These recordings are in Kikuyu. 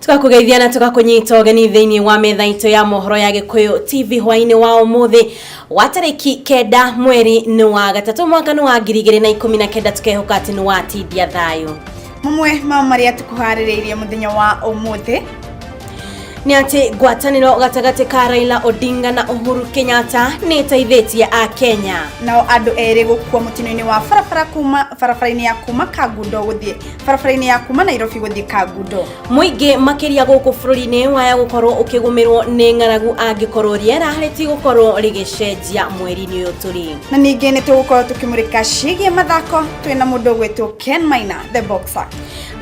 Tugakugeithia na tugakunyita ũgeni thĩinĩ wa metha itũ ya mohoro ya Gĩkũyũ TV hwainĩ wa ũmũthĩ wa tarĩki 9 mweri nĩ wa 3 mwaka nĩ wa 2019, tukehoka atĩ nĩ watindia thayũ. Mamwe ma marĩa tũkũharĩrĩirie mũthenya wa ũmũthĩ nĩ atĩ ngwatanĩro gatagatĩ ka Raila Odinga na Uhuru Kenyatta nĩ ĩteithĩtie a Kenya. Nao andũ erĩ gũkua mũtino-inĩ wa barabara kuma barabara-inĩ ya kuma Kangundo gũthiĩ barabara-inĩ ya kuma Nairobi gũthiĩ Kangundo. Mũingĩ makĩria gũkũ bũrũri-inĩ waya gũkorwo ũkĩgũmĩrwo nĩ ng'aragu angĩkorwo rĩera rĩtigũkorwo rĩgĩcenjia mweri-inĩ ũyũ tũrĩ. Na ningĩ nĩ tũgũkorwo tũkĩmũrĩka ciĩgiĩ mathako twĩna mũndũ ũgwĩtwo Ken Maina the Boxer.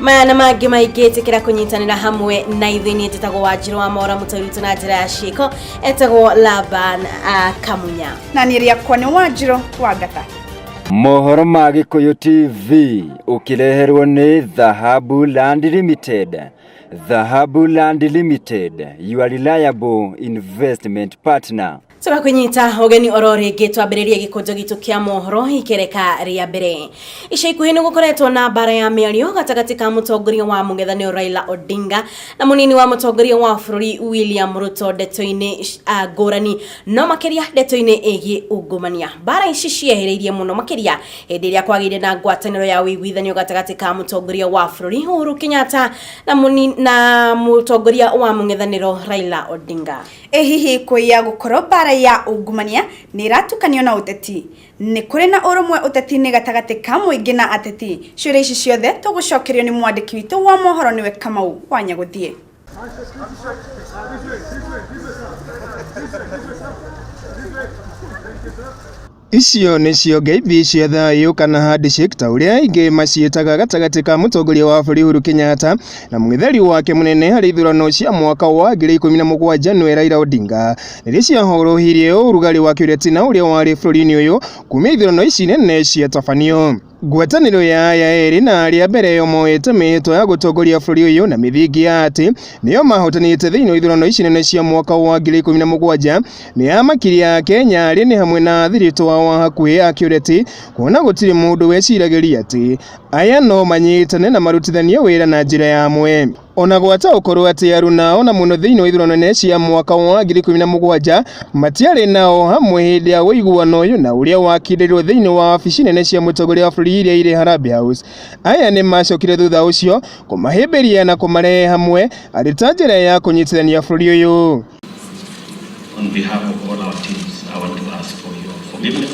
Maya na mangĩ maingĩ ĩtĩkĩra kũnyitanĩra hamwe na ithuĩ. Niĩ njĩtagwo Wanjirũ wa Mora, mũtũi witũ na njĩra ya ciĩko etagwo Laban Kamunya. Na niĩ rĩakwa nĩ Wanjirũ wa Ngatha. Mohoro ma Gĩkũyũ TV ũkĩreherwo nĩ Dhahabu Land Limited. Dhahabu Land Limited, your reliable investment partner. Tũgakwĩnyita ũgeni oro rĩngĩ, twambĩrĩrie gĩkũnjo gitũ kĩa mohoro ikereka rĩa mbere. Ica ikuhĩ nĩ gũkoretwo na mbara ya mĩario gatagatĩ ka mũtongoria wa mũng'ethanĩro Raila Odinga na mũnini wa mũtongoria wa bũrũri William Ruto ndeto-inĩ ngũrani, no makĩria ndeto-inĩ ĩgiĩ ungumania. Mbara ici ciehereirie mũno makĩria hĩndĩ ĩrĩa kwagĩire na ngwatanĩro ya ũiguithanio gatagatĩ ka mũtongoria wa bũrũri Uhuru Kenyatta na mũtongoria wa mũng'ethanĩro Raila Odinga. Ĩ hihi kũiya gũkorwo mbara ya ungumania nĩ ĩratukanio na ũteti? Nĩ kũrĩ na ũrũmwe ũteti-inĩ gatagatĩ ka mũingĩ na ateti? Ciũria ici ciothe tũgũcokerio nĩ mwandĩki witũ wa mohoro, nĩwe Kamau wa Nyagũthiĩ. Icio nĩcio ngeithi cia thayũ kana handshake ta ũrĩa aingĩ maciĩtaga gatagatĩ ka mũtongoria wa bũrũri Uhuru Kenyatta na mũng'etheri wake mũnene harĩ ithurano cia mwaka wa 2017, nĩwe Raila Odinga, rĩrĩa ciahorohirie ũrugarĩ wa kĩũteti na ũrĩa warĩ bũrũri-inĩ ũyũ kumia ithurano ici nene ciatabanio. Ngwatanĩro ya aya erĩ na arĩa mbere ĩyo moete mĩhĩtwa ya gũtongoria bũrũri ũyũ na mĩthingi ya atĩ nĩo mahotanĩte thĩinĩ wa ithurano ici nene cia mwaka wa 2017 nĩ yamakirie Akenya arĩa nĩ hamwe na athiritũ ao a hakuhĩ a kĩũteti, kuona gũtirĩ mũndũ weciragĩria atĩ aya no manyitane na marutithanie wĩra na njĩra ya mwe. Ona gwata ũkorwo atĩ aruna ona mũno thĩinĩ wa ithurano nene cia mwaka wa 2017 matiarĩ nao hamwe hĩndĩ ya ũiguano ũyũ na ũrĩa wakindĩrirwo thĩinĩ wa wabici nene cia mũtongoria wa bũrũri iria irĩ Harambee House, aya nĩ macokire thutha ũcio kũmahĩmbĩria na kũmarehe hamwe arĩ ta njĩra ya kũnyitithania bũrũri ũyũ. On behalf of all our teams, I want to ask for your forgiveness.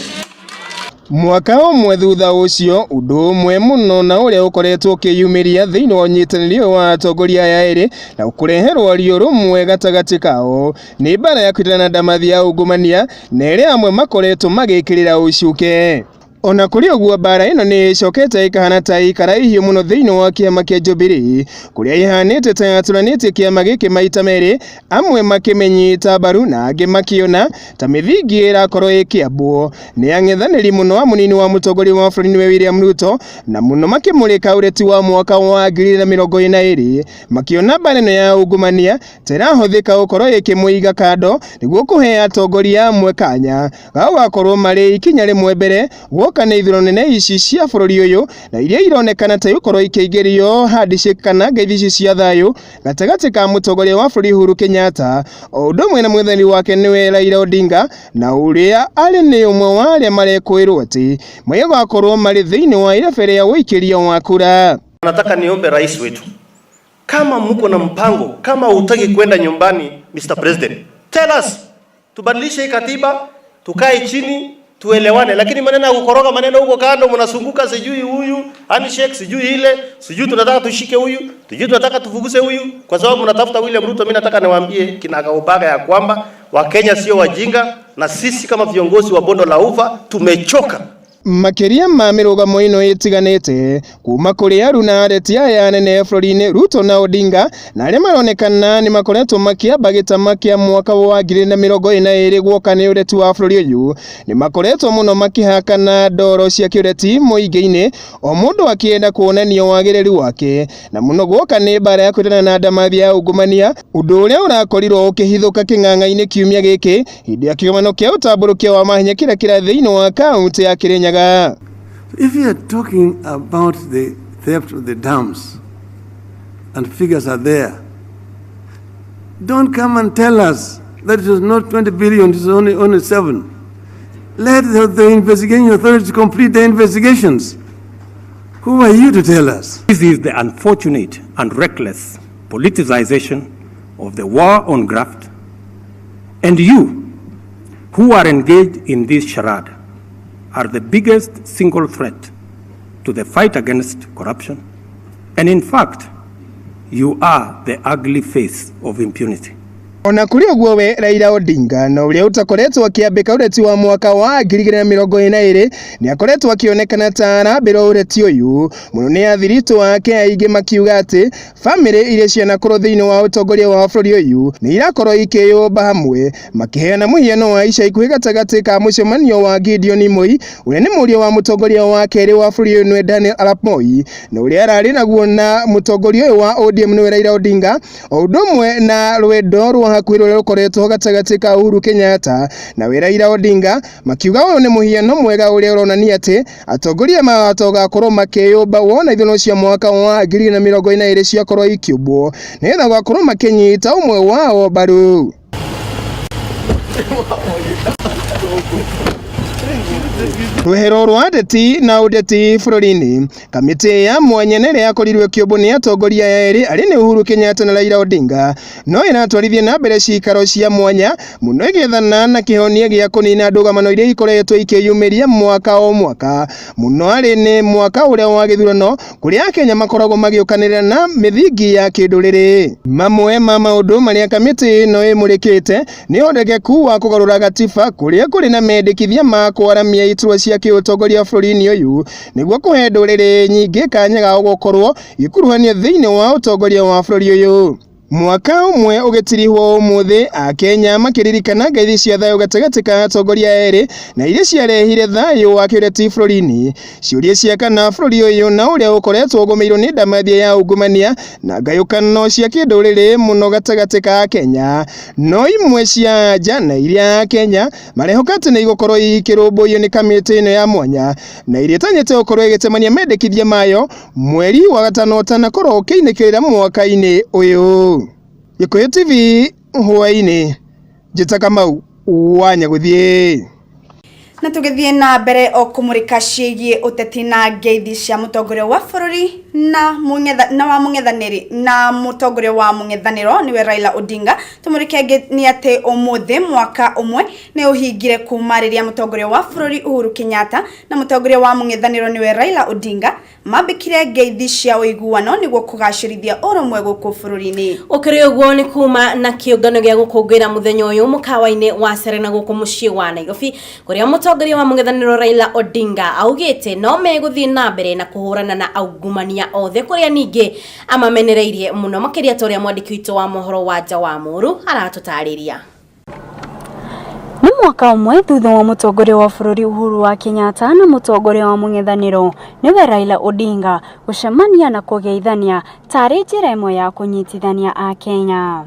Mwaka ũmwe thutha ũcio, ũndũ ũmwe mũno na ũrĩa ũkoretwo ũkĩyumĩria thĩinĩ wa ũnyitanĩri ũyũ wa atongoria aya erĩ na kũrehe rwario rũmwe gatagatĩ kao nĩ mbara ya kwĩtana ndamathi ya ungumania na ĩrĩa amwe makoretwo magĩkĩrĩra ũcuke. Ona kũrĩ ũguo, mbara ĩno nĩ ĩcokete ĩkahana ta ĩkaraihio mũno thĩinĩ wa kĩama kĩa Jubilee, kũrĩa ĩhanĩte ta yatũranĩtie kĩama gĩkĩ maita merĩ, amwe makĩmĩnyita mbaru na angĩ makĩona ta mĩthingi ĩrakorwo ĩkĩambwo nĩ ang'ethanĩri mũno a mũnini wa mũtongoria wa bũrũri nĩwe William Ruto, na mũno makĩmũrĩka ũreti wa mwaka wa 2022, makĩona mbara ĩno ya ungumania ta ĩrahũthĩka gũkorwo ĩkĩmũiga kando nĩguo kũhe atongoria amwe kanya ga gũgakorwo marĩ ikinya rĩmwe mbere guoka nĩ ithurano nene ici cia bũrũri ũyũ, na iria ironekana ta igũkorwo ikĩingĩrio handshake kana ngeithi ici cia thayũ gatagatĩ ka mũtongoria wa bũrũri Uhuru Kenyatta o ũndũ ũmwe na mũng'ethanĩri wake nĩwe Raila Odinga, na ũrĩa arĩ nĩ ũmwe wa arĩa marekũĩrwo atĩ magĩgakorwo marĩ thĩinĩ wa irebe rĩa ũikĩria wa kura. Nataka niombe rais wetu, kama mko na mpango, kama hutaki kwenda nyumbani, Mr. President, tell us, tubadilishe hii katiba, tukae chini tuelewane, lakini maneno ya kukoroga maneno huko kando, mnasunguka sijui huyu handshake, sijui ile, sijui tunataka tushike huyu, sijui tunataka tufukuze huyu, kwa sababu mnatafuta William Ruto. Mimi nataka niwaambie kinagaubaga ya kwamba Wakenya sio wajinga, na sisi kama viongozi wa bonde la Ufa tumechoka. Makĩria ma mĩrũgamo ĩno ĩtiganĩte kuma kũrĩ aruna areti aya anene bũrũri-inĩ Ruto na Odinga, na arĩa maronekana nĩ makoretwo makĩamba gĩtama kĩa mwaka wa 2022 guoka nĩ ũreti wa bũrũri ũyũ, nĩ makoretwo mũno makĩhakana ndoro cia kĩũteti mũingĩ-inĩ, o mũndũ akĩenda kuonania wagĩrĩru wake, na mũno guoka nĩ mbara ya kwĩtana na ndamathi ya ungumania, ũndũ ũrĩa ũrakorirwo ũkĩhithũka kĩng'ang'a-inĩ kiumia gĩkĩ hĩndĩ ya kĩgomano kĩa ũtambũrũkia wa mahenya kĩrĩa kĩrĩa thĩinĩ wa kaũntĩ ya Kirinyaga. If you are talking about the theft of the dams, and figures are there, Don't come and tell us that it was not 20 billion, it was only 7. Let the investigating authorities complete their investigations. Who are you to tell us? This is the unfortunate and reckless politicization of the war on graft, and you, who are engaged in this charade, are the biggest single threat to the fight against corruption, and in fact, you are the ugly face of impunity. Ona kuri uguo we Raila Odinga na uria utakoretwo akiambika ureti wa mwaka wa 2022 ni akoretwo akionekana ta arambĩra ureti uyu muno ni athiritũ ake aingĩ makiuga ati family iria cianakorwo thĩinĩ wa ũtongoria wa bũrũri ũyũ nĩ irakorwo ikĩyũmba hamwe makiheana mũhiano wa ica ikuhĩ gatagatĩ ka mũcemanio wa Gideon Moi ũrĩa nĩ mũriũ wa mũtongoria wa kerĩ wa bũrũri ũyũ nĩwe Daniel Arap Moi na ũrĩa ararĩ naguo na mũtongoria ũyũ wa ODM nĩwe Raila Odinga o ũndũ ũmwe na rwendo rwa hakuhĩ rũrĩa rũkoretwo gatagatĩ ka Uhuru Kenyatta na we Raila Odinga makiuga ũyũ nĩ mũhiano mwega ũrĩa ũronania atĩ atongoria matogakorwo makĩyũmba wona ithurano cia mwaka wa 2022 ciakorwo ikĩũmbwo nĩgetha gwakorwo makĩnyita ũmwe wao mbaru. Rwehero rwa ndeti na ũteti bũrũri-inĩ kamĩtĩ ya mwanya ĩrĩa yakorirwo ĩkĩũmbwo nĩ atongoria erĩ arĩa nĩ Uhuru Kenyatta na Raila Odinga no ĩratwarithia na mbere cikaro cia mwanya mũno ĩgĩethana na kĩhonia gĩa kũnina ndũgamano iria ikoretwo ikĩyumĩria mwaka o mwaka mũno arĩ nĩ mwaka ũrĩa wa gĩthurano kũrĩa Akenya makoragwo magĩũkanĩrĩra na mĩthingi ya kĩndũrĩrĩ. Mamwe ma maũndũ marĩa kamĩtĩ ĩno ĩmũrĩkĩte nĩ ũhotekeku wa kũgarũra gatiba kũrĩa kũrĩ na mendekithia ma kwaramia iturwa cia kĩũtongoria bũrũri-inĩ ũyũ nĩguo kũhe ndũrĩrĩ nyingĩ kanya ga gũkorwo ikuruhanio thĩinĩ wa ũtongoria wa bũrũri ũyũ. Mwaka ũmwe ũgĩtirihwo ũmũthĩ Akenya makĩririkana ngeithi cia thayũ gatagatĩ ka atongoria erĩ na iria ciarehire thayũ wa kĩũteti bũrũri-inĩ. Ciũria cia kana bũrũri ũyũ na ũrĩa ũkoretwo ũgũmĩirwo nĩ ndamathia ya ungumania na ngayũkano cia kĩndũrĩrĩ mũno gatagatĩ ka Akenya no imwe cia anja na iria Akenya marehoka atĩ nĩ igũkorwo ikĩrũmbũiyo nĩ kamĩtĩ ĩno ya mwanya na iria ĩtanyĩte gũkorwo ĩgĩtemania mendekithia mayo mweri wa gatano ũtanakorwo ũkĩinĩkĩrĩra mwaka-inĩ ũyũ. Gikuyu TV hwaini njĩta Kamau wa Nyagũthiĩ. Na tugithie na mbere o kumurika ciĩgiĩ ũteti na ngeithi cia mũtongoria wa bũrũri na mũng'etha na wa mũng'ethanĩri na mũtongoria wa mũng'ethanĩro niwe Raila Odinga. Tumurike nĩ atĩ ũmũthĩ mwaka ũmwe nĩ ũhingire kuma rĩrĩa mũtongoria wa bũrũri Uhuru Kenyatta na mũtongoria wa mũng'ethanĩro niwe Raila Odinga mambĩkire ngeithi cia ũiguano nĩguo kũgacĩrithia ũrũmwe gũkũ bũrũri-inĩ. Ũkĩrĩ ũguo nĩ kuma na kĩũngano gĩa gũkũngũĩra mũthenya ũyũ mũkawa-inĩ wa Serena gũkũ mũciĩ wa Nairobi kũrĩa mũtongoria wa mũng'ethanĩro Raila Odinga augĩte no megũthiĩ na mbere na kũhũrana na aungumania othe kũrĩa ningĩ amamenereirie mũno makĩria ta ũrĩa mwandĩki witũ wa mohoro wa Nja wa Mũru aratũtarĩria. Nĩ mwaka ũmwe thutha wa mũtongoria wa bũrũri Uhuru wa Kenyatta na mũtongoria wa mũng'ethanĩro nĩwe Raila Odinga gũcemania na kũgeithania tarĩ njĩra ĩmwe ya kũnyitithania Akenya.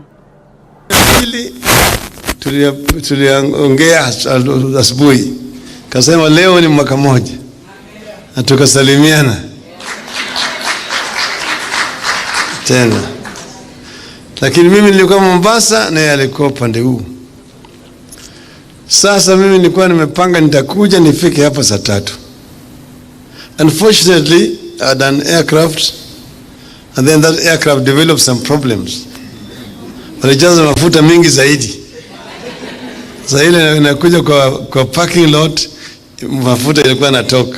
Pili tuliongea asubuhi, kasema leo ni mwaka mmoja na tukasalimiana tena, lakini mimi nilikuwa Mombasa na yeye alikuwa upande huu. Sasa mimi nilikuwa nimepanga nitakuja nifike hapa saa 3. Unfortunately, I had an aircraft and then that aircraft developed some problems. Walijaza mafuta mingi zaidi. Sasa ile inakuja kwa parking lot, mafuta ilikuwa inatoka.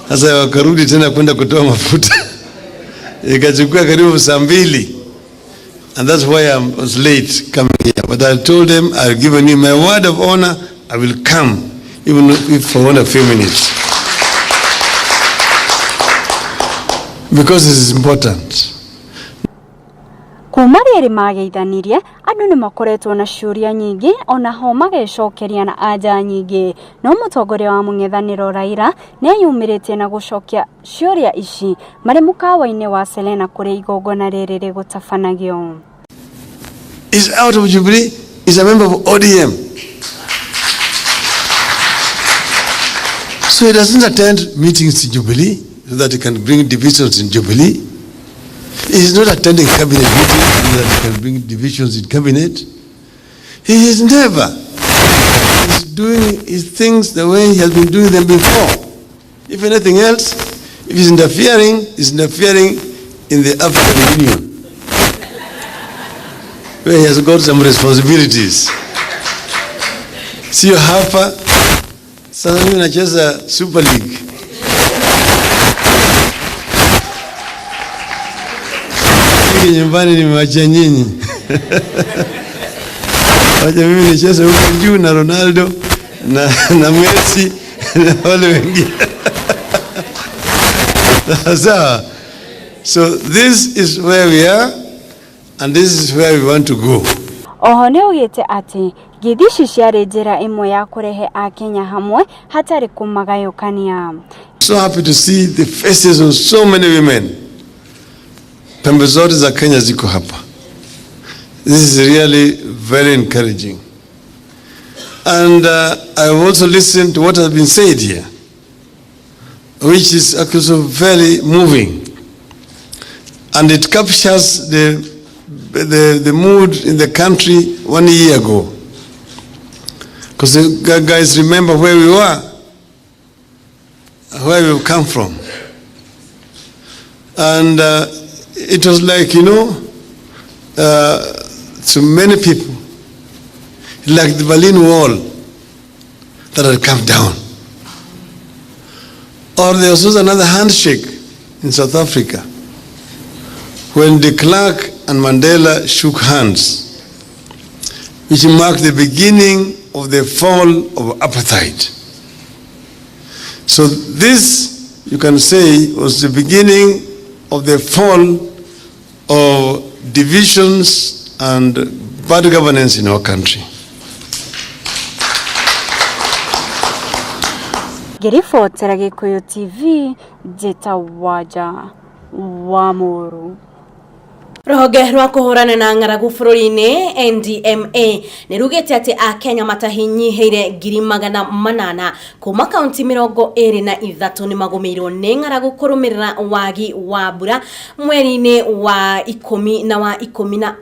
Sasa wakarudi tena kwenda kutoa mafuta. Ikachukua karibu saa 2. And that's why I was late coming here. But I told them, I've given you my word of honor, I will come, even if for only a few minutes. Because it is important. Kuma rĩrĩ mageithanirie andũ nĩ makoretwo na ciũria nyingĩ ona ho magecokeria na anja nyingĩ no mũtongoria wa mũng'ethanĩro Raila nĩ eyumĩrĩtie na gũcokia ciũria ici marĩ mũkawa-inĩ wa Serena kũrĩa igongona rĩrĩ rĩgũtabanagio. Is out of Jubilee, is a member of ODM. So he doesn't attend meetings in Jubilee so that he can bring divisions in Jubilee. He is not attending cabinet meetings so that he can bring divisions in cabinet. He is never. He's doing his things the way he has been doing them before. If anything else, if he's interfering in the African Union, where he has got some responsibilities. Sio hapa sasa, mimi nacheza Super League. Ligi nyumbani nimewachia nyinyi. Wacha mimi nicheze huko juu na Ronaldo na Messi na wale wengine. Sawa. So this is where we are and this is where we want to go. Oho nĩ augĩte atĩ ngeithi ici ciarĩ njĩra ĩmwe ya kũrehe akenya hamwe hatarĩ kũmagayũkania. So happy to see the faces of so many women. Pembe zote za Kenya ziko hapa. This is really very encouraging. And I've also listened to what has been said here, which is also very moving. And it captures the mood in the country one year ago. Because you guys remember where we were, where we've come from. And it was like, to many people, like the Berlin Wall that had come down. Or there was also another handshake in South Africa when de Klerk and Mandela shook hands, which marked the beginning of the fall of apartheid. So this, you can say, was the beginning of the fall of divisions and bad governance in our country. Ngĩribotera Gĩkũyũ TV njĩta Wanja wa Mũrũ. Rũhonge rwa kũhũrana na ng'aragu bũrũri-inĩ NDMA nĩ rugĩte atĩ akenya matahinyihĩire 800,000 kuma kaunti 23 nĩ magũmĩirwo nĩ ng'aragu kũrũmĩrĩra wagi wa mbura mweri-inĩ wa 10 na wa 11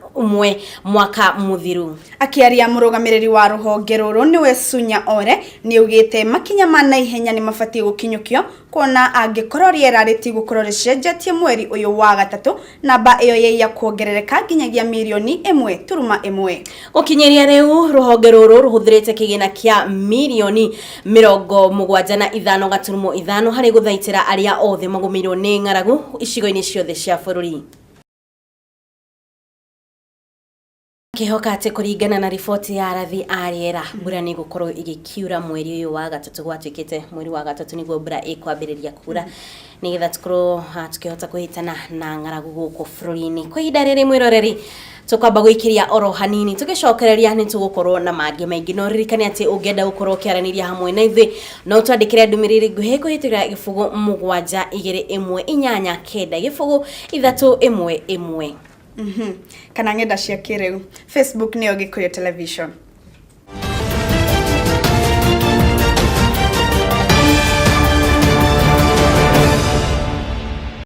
mwaka mũthiru. Akiaria mũrũgamĩrĩri wa rũhonge rũrũ nĩwe Sunya Ore nĩaugĩte makinya ma naihenya nĩ mabatiĩ gũkinyũkio kuona angĩkorwo rĩera rĩtigũkorwo rĩcenjetie mweri ũyũ wa gatatũ namba ĩyo yaiya kuongerereka nginyagia 1.1 milioni. Gũkinyĩria rĩu rũhonge rũrũ rũhũthĩrĩte kĩgĩna kĩa 75.5 milioni harĩ gũthaitĩra arĩa othe magũmĩirwo nĩ ng'aragu icigo-inĩ ciothe cia bũrũri. Kĩhoka atĩ kũringana na riboti ya arathi a rĩera mbura nĩ ĩgũkorwo ĩgĩkiura mweri ũyũ wa gatatũ, gwatuĩkĩte mweri wa gatatũ nĩguo mbura ĩkwambĩrĩria kura nĩgetha tũkorwo tukĩhota kũhĩtana na ng'aragu gũkũ bũrũri-inĩ. Kwa ihinda rĩrĩ mwĩroreri tũkwamba gũikĩria oro hanini, tũgĩcokereria nĩ tũgũkorwo na mangĩ maingĩ, no ririkane atĩ ũngĩenda gũkorwo ũkĩaranĩria hamwe na ithuĩ no twandĩkĩre ndũmĩrĩri nguhĩ kũhĩtũkĩra 0 7 2 1 8 9 0 3 1 1. Kana ng'enda cia kĩrĩu, Facebook nĩyo Gĩkũyũ Television.